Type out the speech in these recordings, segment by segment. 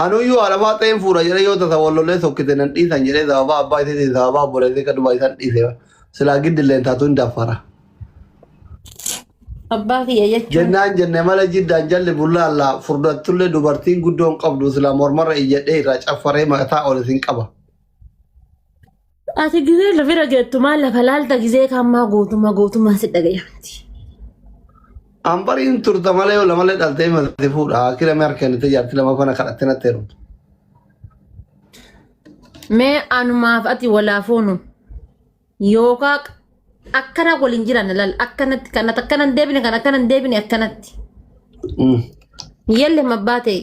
Anuyyuu haadha faaxeen fuudha jedhee yoo tasa wal lollee sokkite nan dhiisan jedhee sababa abbaa isiitiin sababa obboleessi akka duba isan dhiise silaa giddilleen taatu hin daffara. Abbaa kiyya jechuun. Jennaan jenne malee jiddaan jalli bullaallaa furdattullee dubartiin guddoon qabdu silaa mormarra iyyadhee irraa caffaree mataa ol isin qaba. Ati gizee lafirra geettu maal lafa laalta gizee kaammaa guutummaa guutummaa si dhagayamti. Ambariin turta malee yoo lamalee dhaltee mati fuudha. Akira mee harka kennite jaartii lama kana kadhattee natti heerumtu. Mee anumaaf ati walaa fuunu yookaan akkana waliin jiran laal akkanatti kan akkana hin deebine kan akkana hin deebine akkanatti. Yelle mabbaa ta'e.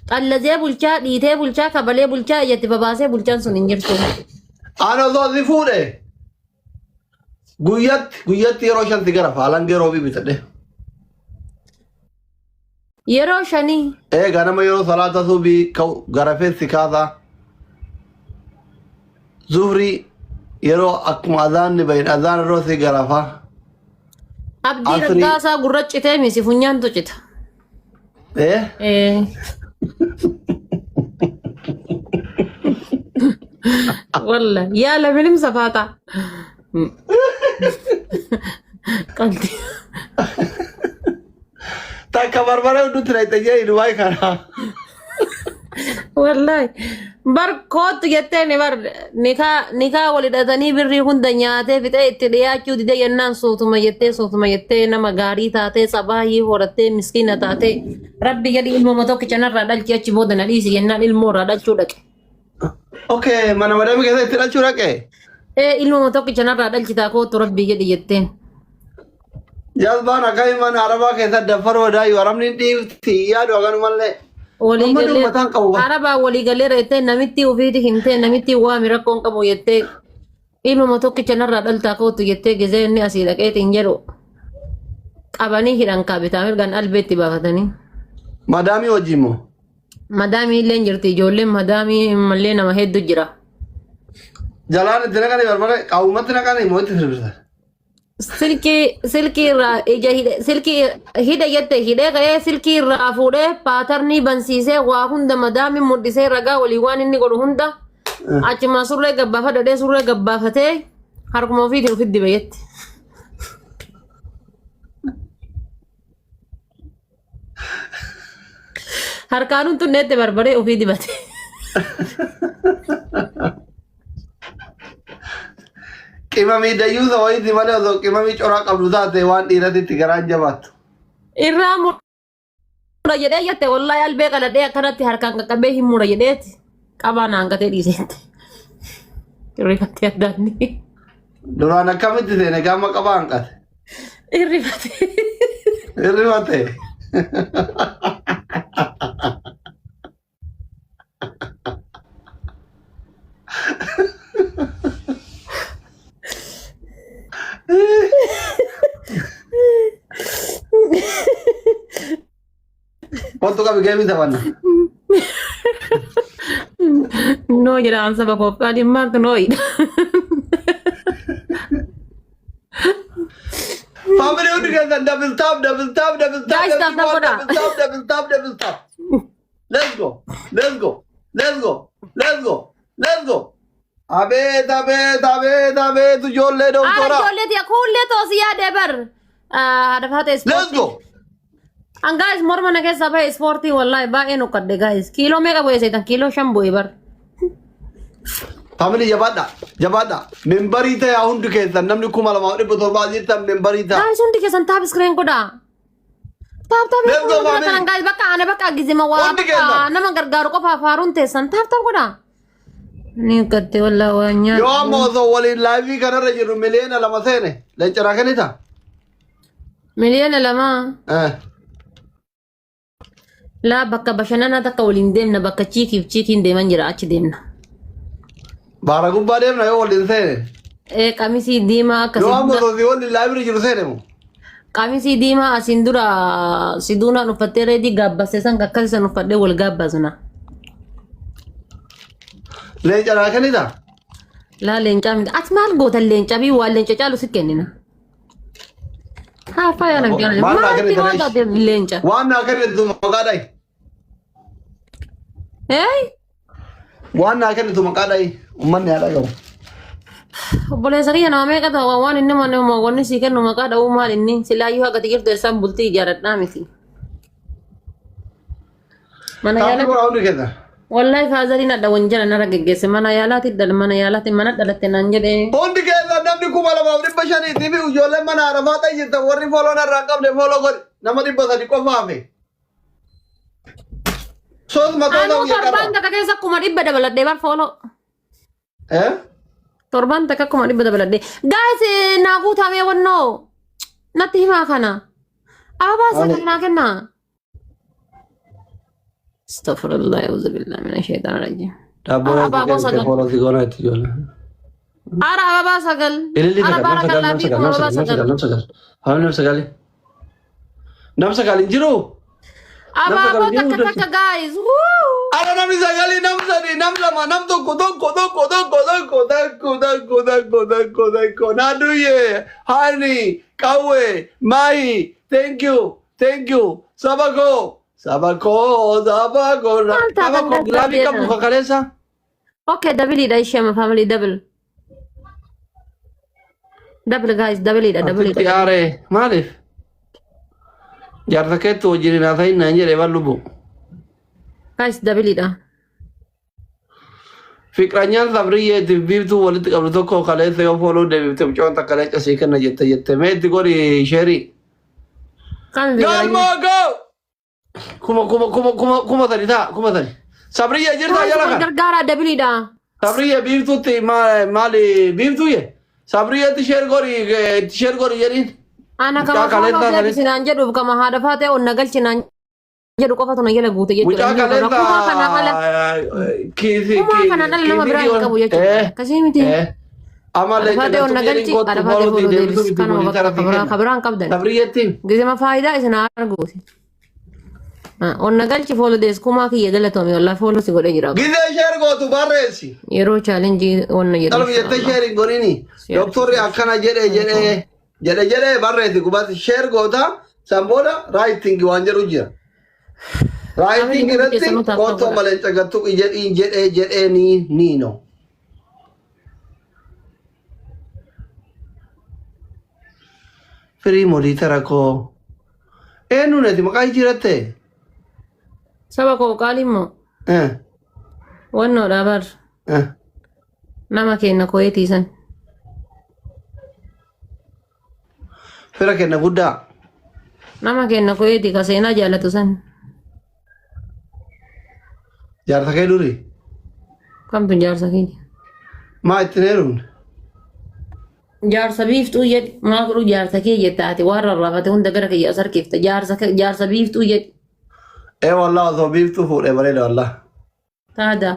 Xallazee bulchaa, dhiitee bulchaa, kabalee bulchaa, iyyatti babaasee bulchaan sun hin jirtu. Ana osoo si fuudhe guyyatti guyyatti yeroo shan si gara faalangee roobii bitadhe. Yeroo shanii Ee ganama yeroo salaata subii ka'u garafee si kaasaa. Zuhrii yeroo akkuma azaanni bahin azaan yeroo si garafaa. Abdii Asrii. Raggaasaa gurra citee misi funyaantu cita. Eh? Eh. Walla yaala minim safaata. Qaldi. Takka barbaree hundumti na itti jee Dubaay kana. Wallahi. Bar koottu jetteeni bar nikaa nikaa wal hidhatanii birrii hunda nyaatee fixee itti dhiyaachuu didee jennaan suutuma jettee suutuma jettee nama gaarii taatee sabaayii horattee miskiina taatee rabbi jedhi ilmooma tokkicha narraa dhalchi achi booda na dhiisi jennaan ilmoo irraa dhalchuu dhaqe. Okay, mana madamii keessa itti dhalchuu dhaqe. Ee ilmooma tokkicha narraa dhalchitaa koottu rabbi jedhi jetteen. Jazbaan akka himan arabaa keessa daffaroo daayu arabni hin dhiifti yaadu akanumallee. Walii Amma galee mataan qabu ba. arabaa walii galeera jettee namitti ofiiti himtee namitti waami rakkoon qabu jettee ilmuma tokkicha narraa dhaltaa kootu jettee gizee inni asii dhaqeetiin jedhu qabanii hidhan kaa bitaa mirgaan albeetti baafatanii. Madaamii wajjin moo? Madaamii illee jirti ijoolleen madaamii mallee nama hedduu jira. Jalaan itti naqanii barbare qawwumatti naqanii moo itti sirbisa? Silkii silkii irraa ija hidhe silkii hidhe jette hidhee ka'ee silkii irraa fuudhee paatarnii bansiisee waa hunda madaamii mul'isee ragaa walii waan inni godhu hunda achumaa surree gabbaafadha dhee surree gabbaafatee harkuma ofiitiin ofitti dibe jette. Harkaan tunneette barbaree ofii dibate. Qimamii dayyuusa wayiiti malee osoo qimamii coraa qabdu taate waan dhiiratitti garaan jabaattu. Irraa mura jedhee jette wallaahi albee qaladhee akkanatti harkaan qaqqabee hin mura jedheeti qabaa naan gatee dhiiseette. Irrifattee addaanni. Duraan akkamitti seene gaama qabaa hanqate. Irrifate. Irrifate. Kottu qabi geemii taphanna. Noo jedha an saba koof qaaliin maaltu nooyidha. Family hundi keessan double tap, double tap, double tap, Guys, tap tap everyone, godhaa. double tap, double tap, double tap. Let's go, let's go, let's go, let's go, let's go. Abeet, abeet, abeet, abeet, ijoollee Ara doktora. ijoollee tiya kuullee toosi yaadee bar. Haadha faata Let's ispoortii. go. An guys morma na keessaa bahe ispoortii wallahi baay'ee nuqqadhe guys. Kiiloo meeqa bu'e seetan kiiloo 5 bu'e bar. Family jabaadha, jabaadha. Membarii ta'aa hundi keessan namni 2700 jirtan membarii ta'a. Guys hundi keessan tap screen godhaa. Tap tap Let's go, godhaa family. kanan guys bakka ana bakka gizima waa Hundi bakka keessan. nama gargaaru qofaaf faaruun teessan tap tap godhaa. Ni gatte wallahi waa Yoo nyaata. amma osoo waliin laayivii kanarra jirru 2 miliyoona seene leencaraa kennita. 2 miliyoona. Eh. Laa bakka bashannanaa takka waliin deemna bakka chiikiif chiikiin deeman jira achi deemna. Baara gubbaa deemna yoo waliin seene. Ee qamisii diimaa Yoo akkasii amma dura osoo si waliin laayivii jiru seene moo? qamisii diimaa asiin dura siduunaan uffattee reedii gaabbastee san akkasii san uffadhee wal gaabbasna. Leencaraa kennita. Laa leencaa miti ati maal gootan leencaa fi waan leenca caalu si kennina. Haa faaya nam jaalladha. Maal naa Maal kennita waan reesh? taate leenca. Waan naa kennitu maqaa dhayi. Hey! Waan naa kennitu maqaa dha'i. Uummanni haa dhaga'u. Obboleessa kiyya nama meeqa ta'u waan inni mana wanni sii kennu maqaa dha'uu maal inni silaayyuu haga jirtu eessaan bultii ijaaradhaa miti. Mana Taappii yaalaatti godhaa hundi keessan. wallahi faazariin adda wanjala narra geggeesse mana yaalaatti dhal mana yaalaatti mana dhalatte naan jedhee. Hundi keessan namni 2500 fi ijoolleen mana arafaa ta'e jirtan warri fooloo narraa hin qabne fooloo godhi. Nama 300 qofa hafe. Soos mataa Anuu ta'u torbaan jedhama. takka keessa 100,000 dabaladhee bar fooloo. Eh? Torbaan takka 100,000 dabaladhee. Gaayis naa guutamee wannoo natti himaa kana. Ababaa Ani sagal naa kennaa. Astaghfirullah, auzu billahi mina shaitaan rajiim. Daabboo Ara natti abaaboo kennite sagal. fooloo si goona itti ijoollee. Ara ababaa sagal. Ililli Ara sagal nam sagal baarakallaa nam fiikum sagal nam ababaa sagal nam sagal. sagal nam sagal. Haa nam sagal. Nam sagal hin jiru. Nam sagal Abaaboo hin jiru takka hundatti. takka guys. Woo! Ara namni sagali nam sadi nam lama nam tokko tokko tokko tokko tokko tokko tokko tokko tokko tokko naaduyye hani qawwe maayi thank you thank you saba koo saba koo saba koo Maal saba taatan koo gilaabii qabdu dadhabdeedha. kakaleessa. Okay, double dha ishee amma family double. Double guys, double dha, double Asitti dha. aaree maaliif jaarsa keetti wajjin hin haasayin naan jedhe ban lubbu. Guys, double dha. Fiqranyaan sabriyyeetiif biiftuu walitti qabdu tokko kaleessa yoo fooloo deebifte mucoon takka leenca sii kenna jette jette mee itti godhi sheerii. Kami fiqranyaan? Galmoo goo! Kuma kuma kuma kuma 3000 ta'a 3000. Sabriyyee jirtaa Guys, jala wal kana. gargaaraa double dha. Sabriyyee biiftuutti maali biiftuuyye? Sabriyyeetti sheer godhi itti sheer godhi jedhiin. Ana Mucaa kama fooloo kaleessaa deebisi sanitti. naan jedhuuf kama haadha faatee onna galchi naan jedhu qofatu na jala guute jechuudha. Mucaa Inni kaleessa kun kumaa kanaan ala kiisi kumaa kanaan ala nama biraa hin qabu jechuudha. Akkasii miti. Amallee Haadha faatee onna jallattuu jedhiin galchi kottu haadha faatee foolootii fooloo deebisuu deebisi. miti Kanuma moniitara bakka sii kabiraa kenna. kabiraa hin qabdan. Sabriyyeetti. Gizema faayidaa isin haa arguuti. Onna galchi fooloo deebisi kumaa kiyya galatoome wallaahi fooloo si godhee jira. Gizee sheer gootu barreessi. Yeroo chaalenjii onna jedhu Qalbi jettee inshaallah. sheer hin godhini. Si Doktorri argisiisa. akkana jedhe jedhe jedhe jedhe barreessi gubaatti sheer goota san booda raayitingi waan jedhu jira. Family Raayitingi hundi irratti keessanuu taatoo koottoo godha. malee cagattu jedhiin jedhee jedhee nii niino. Firii modiitara koo. Eenyuun ati maqaa jijjiiratte? Saba koo qaalii immoo Eh, wannoodha bar eh. nama keenya koyeetii san. Fira kenna guddaa. Nama keenya koyeetii ka seenaa jaalatu san. Jaarsa kee durii. Kamtu jaarsa keenya? Maa ittiin heerumne? Jaarsa biiftuu jedhi maa godhu jaarsa kee jetta ati waan rarraafate hunda gara kiyya as harkifta jaarsa jaarsa biiftuu jedhi Ee wallah osoo biiftuu fuudhee bareeda wallah. taada.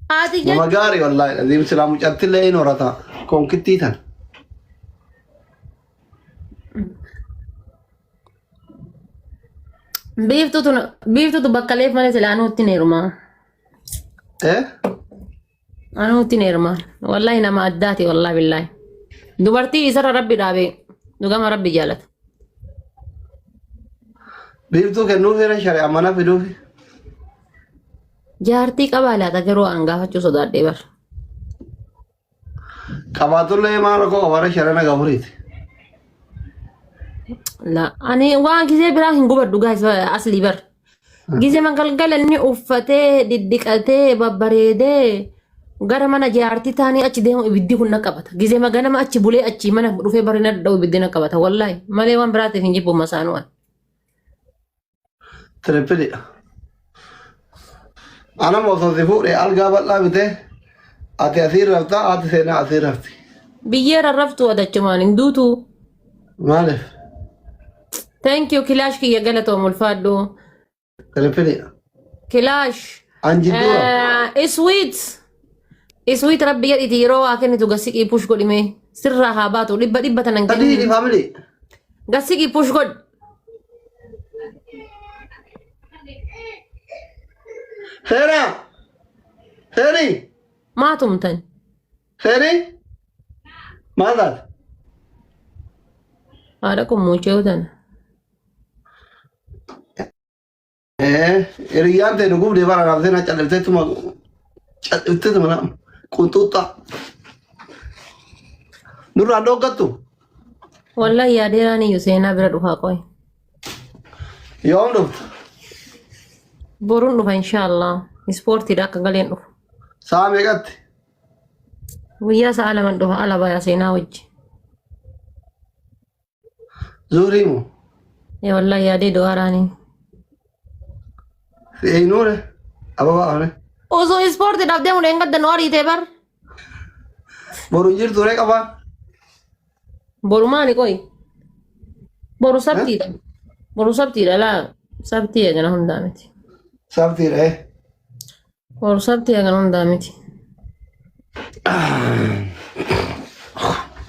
Ati Nama jechuun gaarii wallahi aziim silaa mucattillee hin horata konkittii tan. biiftuutu biiftuutu bakka leef malee silaa anuutti hin heerumaa. Eh? Anuutti hin heerumaa. Wallahi nama addaati wallahi billahi. Dubartii isarra rabbi dhaabee dhugama rabbi jaalata. Biiftuu kennuuf heera shari'a mana fiduufi. Jaartii qabaa laata garuu an gaafachuu sodaadhee bar. Qabaatullee maal rakkoo qabaara shari'a nagaa furiiti. La ani waan gisee biraa hin gubadhu gaas aslii bar. Gisee galgala inni uffatee diddiqatee babbareedee gara mana jaartii taanii achi deemu ibiddi kun na qabata. Gisee ganama achi bulee achi mana dhufee bari na dhadha'u ibiddi na qabata wallaahi malee waan biraatiif hin jibbu masaanuu an. Tirippilidha. Anam osoo si fuudhe algaa bal'aa bitee ati asii rafta haati seenaa asii rafti. Biyyee rarraftuu adachumaan hin duutuu. Maaliif? Thank you kilaash kiyya galatoom ulfaadhu. Tirippilidha. Kilaash. An jidduu rafa. Sweet. Sweet rabbi jedhiti yeroo waa kennitu gasiqii push godhime sirraa haa baatu dhibba dhibba tanan Sadii kennin. family. Gasiqii push godhi. Seenaa. Seenii. Maa tumtan? Seenii. Maal taate? Haadha qummuuchee tana. Hiriyyaan ta'e nu gubdee bara raabsee na cal'ifteetuma cal'ifteetuma na qunxuuxxa. Nurraan dhooggattu. Wallahi yaadeeraan iyyuu seenaa bira dhufaa qoy. Yoom dhufta? Boruun dhufa inshaallah. Ispoortiidha akka galeen dhufa. Sa'a meeqatti? Guyyaa sa'a laman dhufa ala baya seenaa wajji. Zuurii moo? Ee wallahi yaadee du'aaraanii. Eenyuure? Ababaa oole. Osoo ispoortiidhaaf deemu dheengadda nu ariitee bar. Boru hin jirtu ree qabaa? Boru maali qoy? Boru sabtiidha. Boru sabtiidha laa sabtii eegana hundaa miti. Sabtiidha eh. Boru sabtii eegana hundaa miti.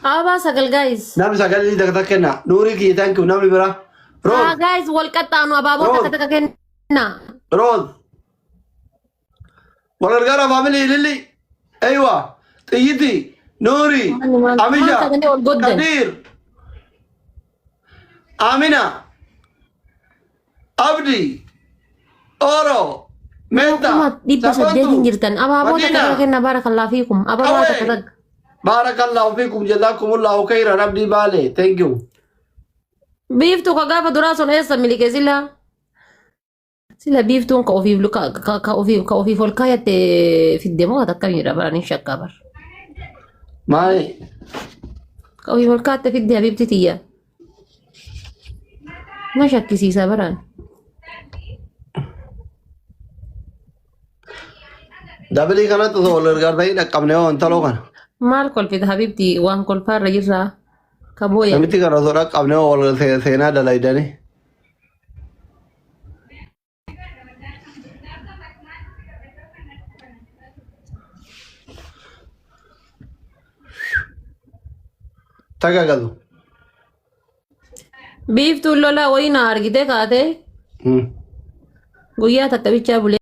Ababaa sagal guys. Namni sagalee takka takka kenna. Nuurii kiyya thank you namni biraa. Haa Roos. guys wal qaxxaanu abaaboo Roos. takka takka kenna. Roos. Wal gargaara faamilii Lilli. Eywa. Xiyyiti. Nuurii. Maal maal Amisha. sagalee ol goddan. Kadiir. Amina. Abdi. Oro. Meetta. 1800 Sabontu. jirtan abaaboo takka takka Madina. kenna baarakallaa fiikum abaaboo takka Qawwee. takka. Barakallahu fiikum jazakumullahu khairan Abdi Baale. Thank you. Biiftuu ka gaafa duraa sun eessa miliqe sila? Sila biiftuun ka ofiif luka ka ka ofiif ka ofiif ol kaayatte fidde moo akkamidha baraan hin shakkaa bar. Maali? Ka ofiif ol kaayatte fidde habiibti tiyya. Na shakkisiisa baraan. Dabilii kanatti osoo wal gargaartanii dhaqqabne hoo intaloo kana. Maal kolfita habiibti waan kolfaarra jirraa ka booya. Namitti kana osoo dhaqqabne hoo wal seenaa dalaydanii. Tagagalu. Biiftuun lolaa wayii na argitee kaatee guyyaa takka bichaa bulee.